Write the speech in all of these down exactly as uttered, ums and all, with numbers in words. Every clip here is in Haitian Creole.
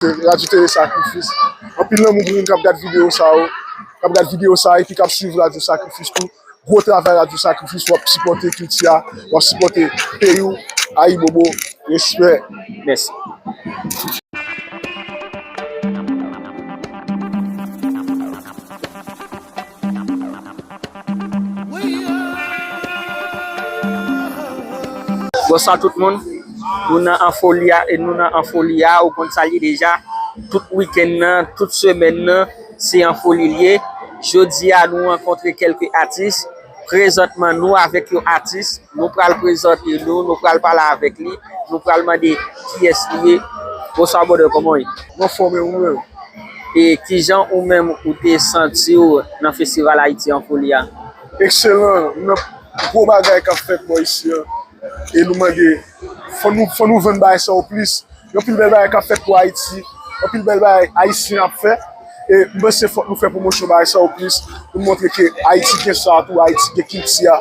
Radyo Tele Sakrifis. Anpil lanmou pou moun k ap gad videyo sa yo, k ap gad videyo sa epi k ap swiv Radyo Sakrifis tou. Gwo travay Radyo Sakrifis, w ap sipòte kilti a, w ap sipòte peyi w. Ayibobo, respè. Mèsi. Bonswa tout moun. Nou nan Anfoli a, e nou nan Anfoli a, ou konn sa l ye deja. Tout wikenn nan, tout semèn nan, se Anfoli l ye. Jodi a, nou rankontre kèlke atis. Prezantman, nou avèk yon atis. Nou pral prezante nou, nou pral pale avèk li, nou pral mande kiyès li ye. Bonswa, brother, kòman w ye? Mwen anfòm, e ou menm? E kijan ou menm ou te santi w nan festival Ayiti an Foli a? Ekselan, nan gwo bagay k ap fèt bò isi an. E nou mande, fò nou, fò nou vann bagay sa yo plis. Gen anpil bèl bagay k ap fèt pou Ayiti, anpil bèl bagay Ayisyen ap fè. E m panse fòk nou fè pwomosyon bagay sa yo plis, pou n montre ke Ayiti gen sa tou, Ayiti gen kilti a,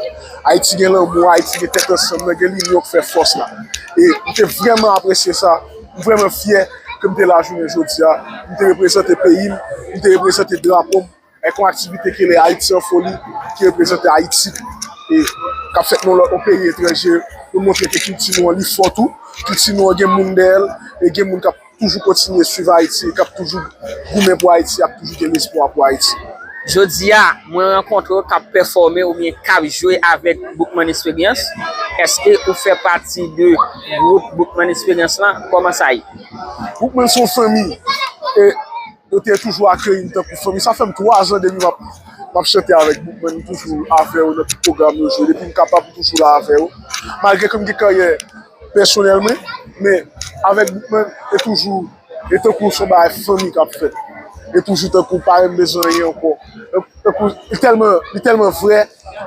Ayiti gen lanmou, Ayiti gen tèt ansanm nan, gen linyon k fè fòs la. E m te vrèman apresye sa, m vrèman fyè ke m te la jounen jodi a, m te reprezante peyi m, m te reprezante drapo m, avèk yon aktivite ki rele Ayiti an Foli, ki reprezante Ayiti, e k ap fèt nan lòt yon peyi etranje, pou montre ke kilti nou an li fò tou, kilti nou an gen moun dèyè l, e gen moun k ap toujou kontinye swiv Ayiti, k ap toujou goumen pou Ayiti, ap toujou gen lespwa pou Ayiti. Jodi a, mwen rankontre w k ap pèfòme oubyen k ap jwe avèk Boukman Experience. Èske ou fè pati de gwoup Boukman Experience lan? Kòman sa ye? Boukman se yon fanmi. E yo te toujou akeyi m tankou fanmi. Sa fè m twa zan depi m ap, m ap chante avèk Boukman, m toujou avè yo nan tout pwogram yo jwe. Depi m kapab, m toujou la avè yo. Malgre ke m gen karyè pèsonèl mwen, men avèk Boukman, e toujou, e tankou se yon bagay fanmi k ap fèt. E toujou tankou pa menm bezwen anyen ankò. Tankou, li tèlman, li tèlman vrè,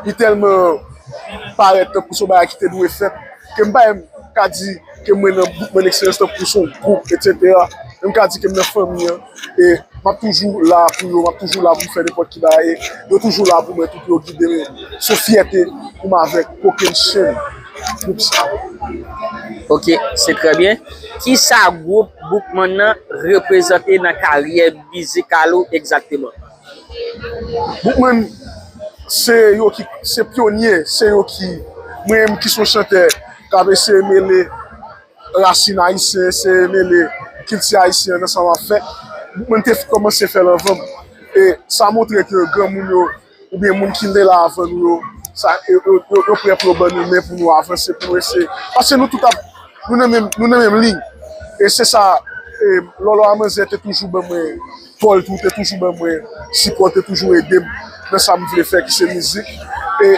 li tèlman parèt tankou se yon bagay ki te dwe fèt, ke m pa menm ka di ke mwen nan Boukman Experience tankou se yon gwoup, etsetera. Men m ka di ke m nan fanmi an, e m ap toujou la pou yo, m ap toujou la pou m fè nenpòt ki bagay, e yo toujou la pou mwen tou, pou yo gide m. Se yon fyète pou m avèk Kokennchenn, gwoup sa. Ok, se trè byen. Kisa gwoup Boukman nan reprezante nan karyè mizikal ou egzakteman? Boukman, se yo ki, se pyonye, se yo ki, mwen menm ki se yon chantè k ap eseye mele rasin ayisyen, eseye mele kilti ayisyen nan sa m ap fè. Boukman te kòmanse fè l anvan m. E sa montre ke granmoun yo, oubyen moun ki te la avan nou yo, sa, yo, yo, yo, yo prè pou yo ban nou men pou nou avanse, pou nou eseye. Paske nou tout ap, nou nan menm, nou nan menm liy. E se sa, e, Lòlò a manzè te toujou ban mwen pòl tou, te toujou ban mwen sipò, te toujou ede m nan sa m vle fè, ki se mizik. E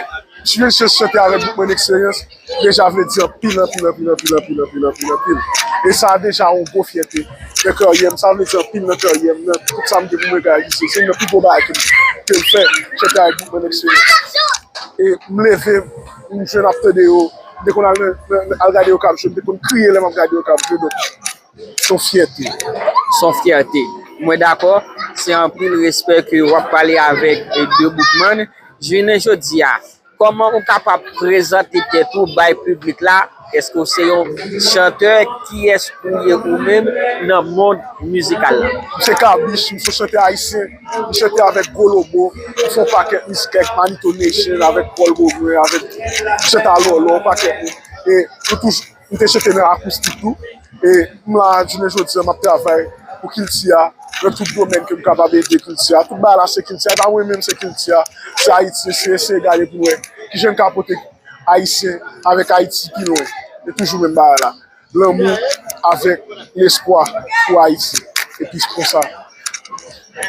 si mwen chante avèk Boukman Experience, deja vle di anpil, anpil, anpil. E sa deja yon gwo fyète nan karyè m. Sa vle di anpil nan karyè m, nan tout sa m gen pou mwen reyalize. Se youn nan pi gwo bagay ke m, ke m fè, chante avèk Boukman Experience. E m leve, m jwenn ap tande yo, m te konn al, nan, nan, al gade yo k ap jwe, m te konn kriye lè m ap gade yo k ap jwe. Donk, se yon fyète. Se yon fyète. Mwen dakò, se anpil respè ke w ap pale avèk, e, de Boukman. Jounen jodi a, kòman ou kapab prezante tèt ou bay piblik la? Èske w se yon chantè? Kiyès ou ye ou menm nan mond mizikal la? M se Kabich, m se yon chantè ayisyen. M chante avèk Gwo Lobo, m fè yon pakèt mizik avèk Manito Nation, avèk Paul Beaubrun, avèk, m chante a Lòlò, yon pakèt moun. E m toujou, m te chante nan akoustik tou. E m la jounen jodi a, m ap travay pou kilti a, nan tout domèn ke m kapab ede kilti a. Tout bagay la se kilti a, e pa mwen menm, se kilti a, se Ayiti, se eseye gade pou wè kijan n ka pote Ayisyen avèk Ayiti pi lwen. E toujou menm bagay la. Lanmou avèk lespwa pou Ayiti. Epi konsa.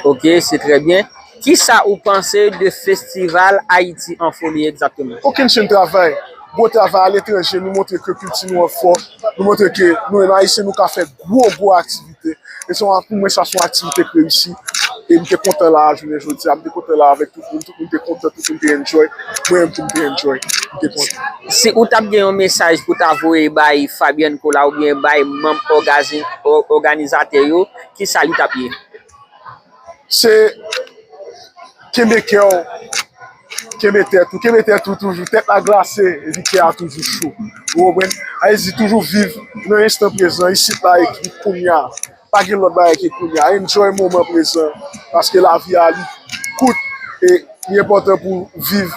Ok, se trè byen. Kisa ou panse de festival Ayiti an Foli egzakteman? Kokennchenn travay, gwo travay aletranje, nou montre ke kilti nou an fò, nou montre ke nou menm Ayisyen, nou ka fè gwo, gwo aktivite. E se yon, pou mwen, sa se yon aktivite k reyisi. E m te kontan la, jounen jodi a, m te kontan la avèk tout moun, tout moun te kontan, tout moun te enjoy. Mwen menm tou, m te enjoy, m te kontan. Si ou t ap gen yon mesaj pou ta voye bay Fabian Cola oubyen bay manm ògazi-, ò-, òganizatè yo, kisa li t ap ye? Se kenbe kè w, kenbe tèt ou, kenbe tèt ou toujou, tèt la glase, epi kè a toujou cho. Ou konprann? Sa vle di toujou viv nan enstan prezan, isit la, epi kounye a. Pa gen lòt bagay ke kounye a. Enjoy moman prezan, paske lavi a li kout e li enpòtan pou viv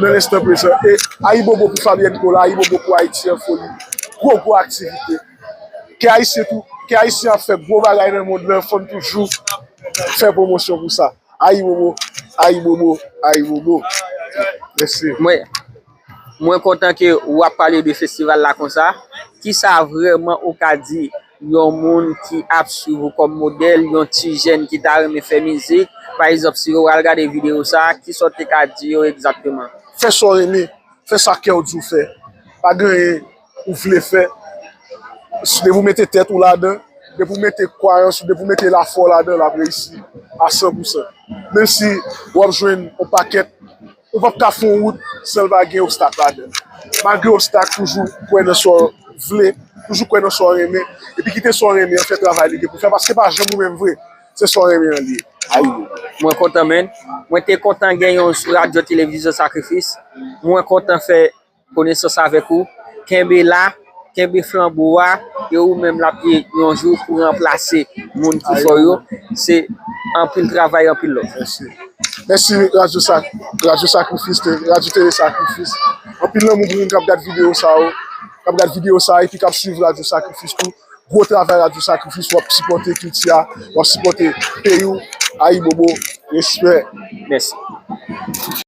nan lenstan prezan. E ayibobo pou Fabienne Colas, ayibobo pou Ayiti an Foli. Gwo, gwo aktivite. Ke Ayisyen tou, ke Ayisyen ap fè gwo bagay nan mond lan, fò n toujou fè pwomosyon pou sa. Ayibobo, ayibobo, ayibobo. Mèsi. Mwen, mwen kontan ke w ap pale de festival la konsa. Kisa vrèman ou ka di yon moun ki ap swiv ou kòm modèl, yon ti jèn ki ta renmen fè mizik? Pa egzanp, si yo pral gade videyo sa, kisa w te ka di yo egzakteman? Fè sa w renmen, fè sa kè w di w fè. Pa gen anyen ou vle fè. Depi w mete tèt ou ladan, depi w mete kwayans ou, depi w mete lafwa w ladan, l ap reyisi a san pou san. Menm si w ap jwenn yon pakèt, ou p ap ka fè yon wout san l pa gen obstak ladan. Malgre obstak, toujou kwè nan sa w vle, toujou kwè nan sa w renmen, epi kite sa w renmen an fè travay li gen pou fè, paske pa janm ou menm vre, se sa w renmen an li ye. Ayibobo. Mwen kontan, menn. Mwen te kontan gen yon sou radyo televizyon Sakrifis. Mwen kontan fè konesans avèk ou. Kenbe la, kenbe flanbo a, e ou menm l ap ye yon jou pou ranplase moun ki fò yo. Se anpil travay, anpil love. Mèsi. Mèsi Radyo Sa, Radyo Sakrifis, Radyo Tele Sakrifis. Anpil lanmou pou moun k ap gad videyo sa yo, k ap gad videyo sa epi k ap swiv Radyo Sakrifis tou. Gwo travay Radyo Sakrifis, w ap sipòte kilti a, w ap sipòte peyi w. Ayibobo, respè. Mèsi.